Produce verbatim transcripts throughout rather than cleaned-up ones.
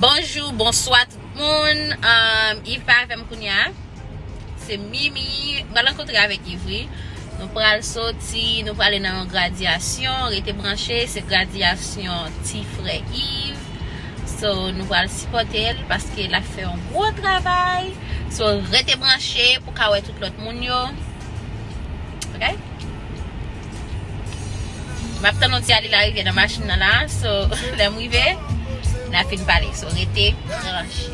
Bonjou, bonswa tout moun. Um, Yves pa avè m kounye a. Se Mimi. M pral rankontre avèk Yves, wi. Nou pral soti, nou prale nan yon gradyasyon. Rete branche, se gradyasyon ti frè Yves. So, nou pral sipòte l paske l ap fè yon gwo travay. So, rete branche pou w ka wè tout lòt moun yo. Ok? M ap tann yon ti ale larivyè nan machin nan la. So, lè m rive, n a fin pale. So, rete branche.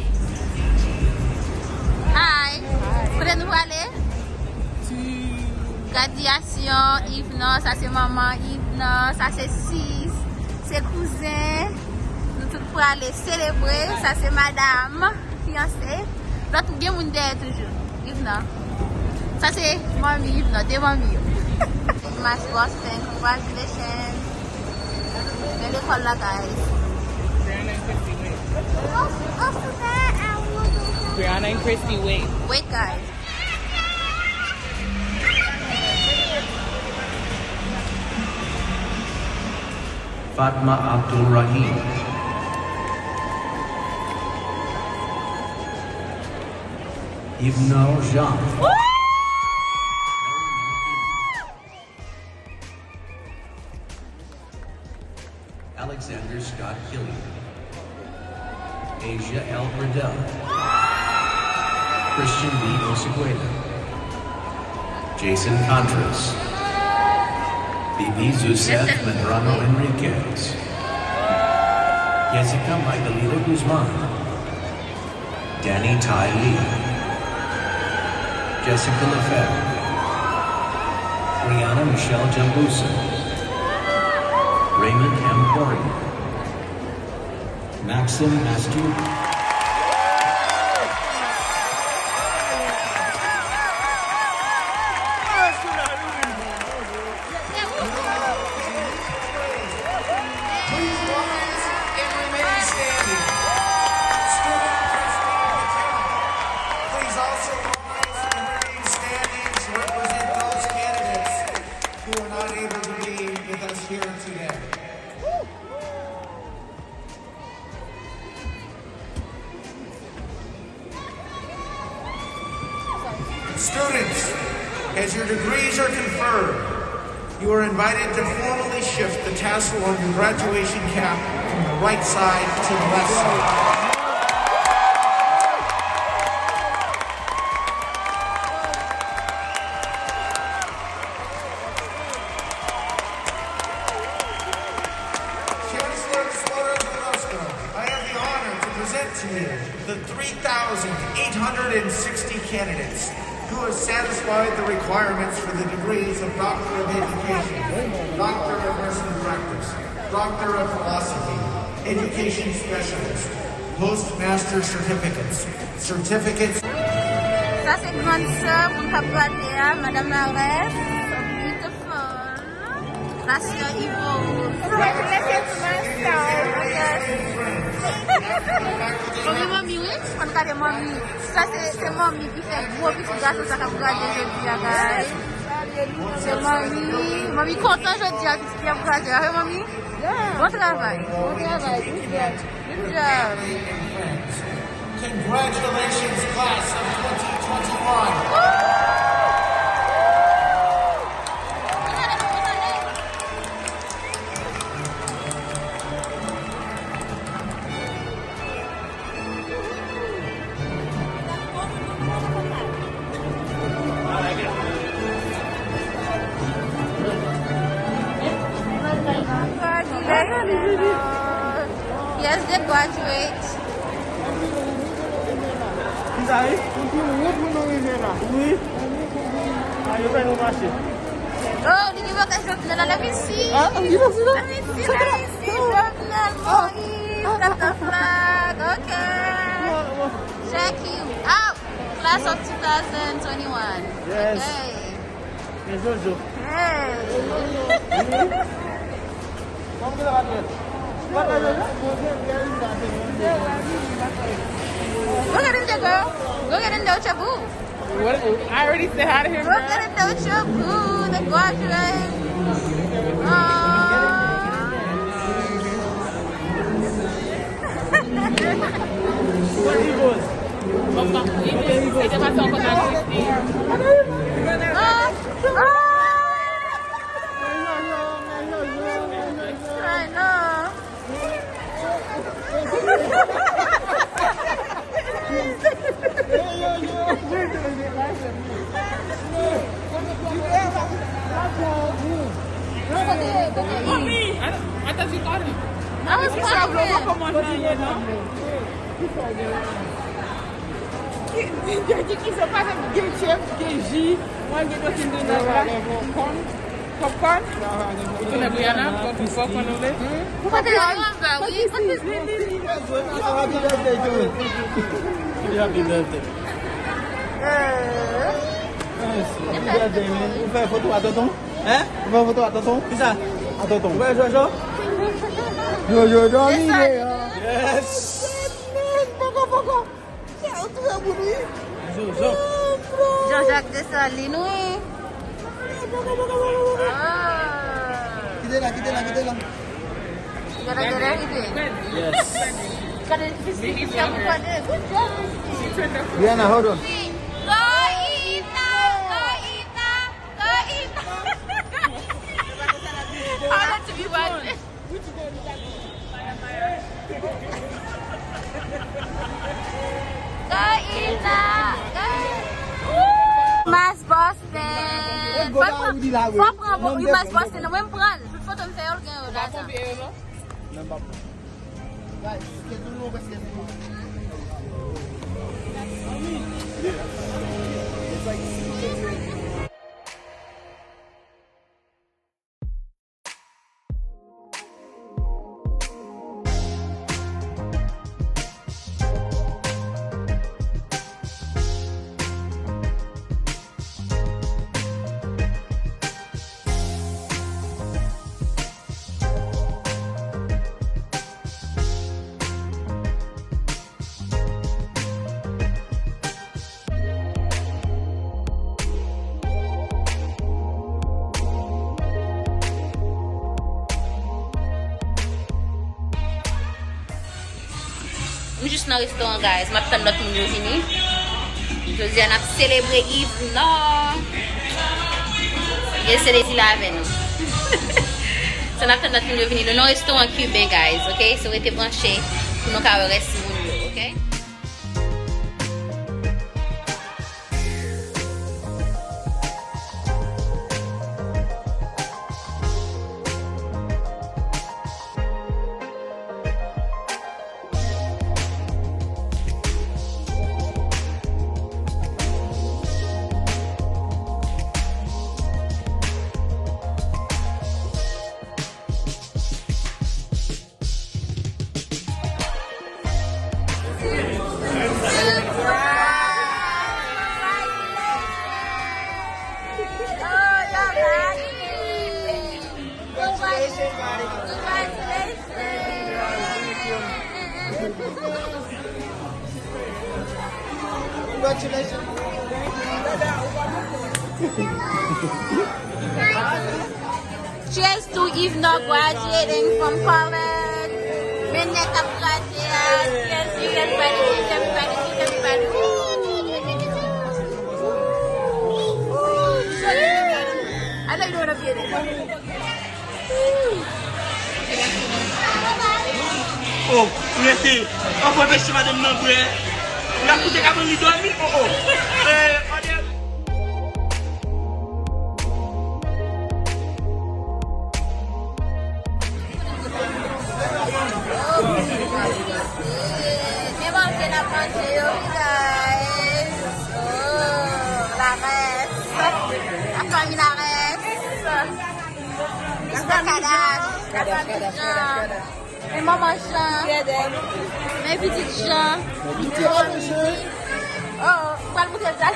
Hi! Kote nou prale? Gradyasyon Yves nan, sa se manman Yves nan, sa se sis, se kouzen. Nou tout prale selebre, sa se madanm, fiyanse. Lòt gen moun dèyè toujou. Yves nan. Sa se manmi Yves nan, de manmi yo. Imaj Boston, congratulations. Men lekòl la, guys. Brianna and Christy, wait. Wait, guys. Fatma Abdul Rahim. Yvnel Jean. Alexander Scott Killian. Asia L. Riddell. Christian B. Osegueda. Jason Contras. Bibi Joseph Medrano Enriquez. Jessica Magdalena Guzman. Danny Ty Lee. Jessica Lefebvre. Brianna Michelle Jambusa. Raymond M. Poirier. Maxim Mastu. Please rise and remain standing. Student Christine Patel, please also rise and remain standing to represent those candidates who are not able to be with us here today. Students, as your degrees are conferred, you are invited to formally shift the tassel on your graduation cap from the right side to the left side. Chancellor Suarez Orozco, I have the honor to present to you the three thousand eight hundred and sixty candidates who have satisfied the requirements for the degrees of Doctor of Education, Doctor of Nursing Practice, Doctor of Philosophy, Education Specialist, Postmaster Certificates, Certificates. Sa se grann sè moun k ap gade a, Madam Marais, so beautiful. La sè Ivo. Congratulations, Master. Yes. Manmi, manmi, wi. Ann gade manmi. Sa se, se manmi ki fè gwo pitit gason sa k ap gade jodi a, guys. Se manmi. Manmi kontan jodi a, pitit ki ap gade a, wi, manmi? Yeah. Bon travay. Bon travay. Good job. Good job. Congratulations, class of twenty twenty-one. Congratulations. Yes, they graduate. Kisa wi? Ou pi wont moun nou rive la. Wi. A, yo fè nou mache. Oh, li gen bagay Jovenel la, let me see. Ah, you don't see that? Let me see, let me see. Jovenel Moïse, that's the flag. Okay. Check you out. Class of two thousand twenty-one. Yes. Okay. E Jojo. Hey. Go get in there, girl. Go get in there with your boo. What, I already said hi to him, girl. Go get in there with your boo. The graduate. Aww. Bon, bon, li te pase yon kontak. Ah! Ah! Ay, non. Ata di kòri. Sa vle w pa konprann anyen, non? Ki, ki, ki, ki sa, pa gen chèf, gen ji, mwen gen dòt vin nan glas, popcorn, popcorn. Ou tounen Brianna, popcorn, popcorn, ou vle? Ou pa te la, wi. Happy birthday to you. Happy birthday. Happy birthday, man. Ou fè foto a tonton? Hein? Ou fè foto a tonton? Kisa? A tonton. Ou fè Jojo? Jojo, dòmi deyò. Yes. Poko, poko. Ou touye moun, wi. Jojo. Jean-Jacques Dessalines, wi. Ah. Kite la, kite la, kite la. Gade, gade, rive. Yes. Gade, Fifi, Fifi, ap gade. Good job, Fifi. Rihanna, hold on. Go Ita, go Ita, go Ita. How not to be watching? Go Ita, go. Mass Boston. Fò pran, fò pran bon, wi, Mass Boston. Mwen m pran l. Tout foto m fè yo, l gen yo ladan. M jis nan restoran, guys. M ap tann lòt moun yo vini. Jodi a, n ap selebre Yves Nò. Gen Selezi la avè nou. So, n ap tann lòt moun yo vini. Nou nan restoran kiben, guys, ok? So, rete branche pou nou ka wè rès moun yo, ok? Congratulations, buddy. Congratulations. Congratulations. Cheers to Yves Nò graduating from college. Men nèg k ap gradye a. Cheers, cheers, everybody, cheers, everybody, cheers, everybody. Woo! I know you know what I'm getting. Oh, rete. Anfè anpeche madanm nan bwè. L ap koute kabann li dòmi. Oh, oh. Eh, ode. Men manje n ap manje yo, wi, guys. Oh, la rès. La fanmi la rès. Mister Kadash, la fanmi Jean. Men manman Jean. Men pitit Jean. Men pitit Jean. Oh, oh, pral moute l sa.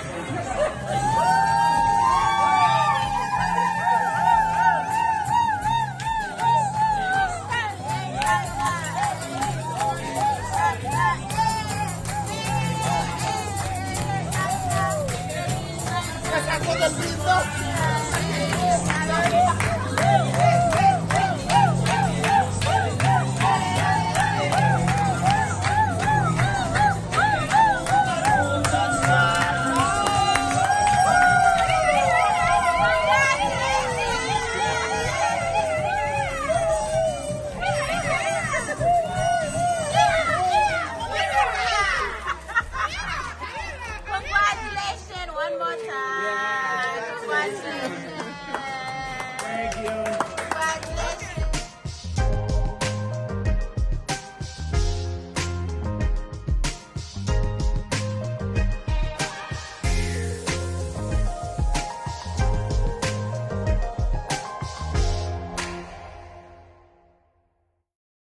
Bye.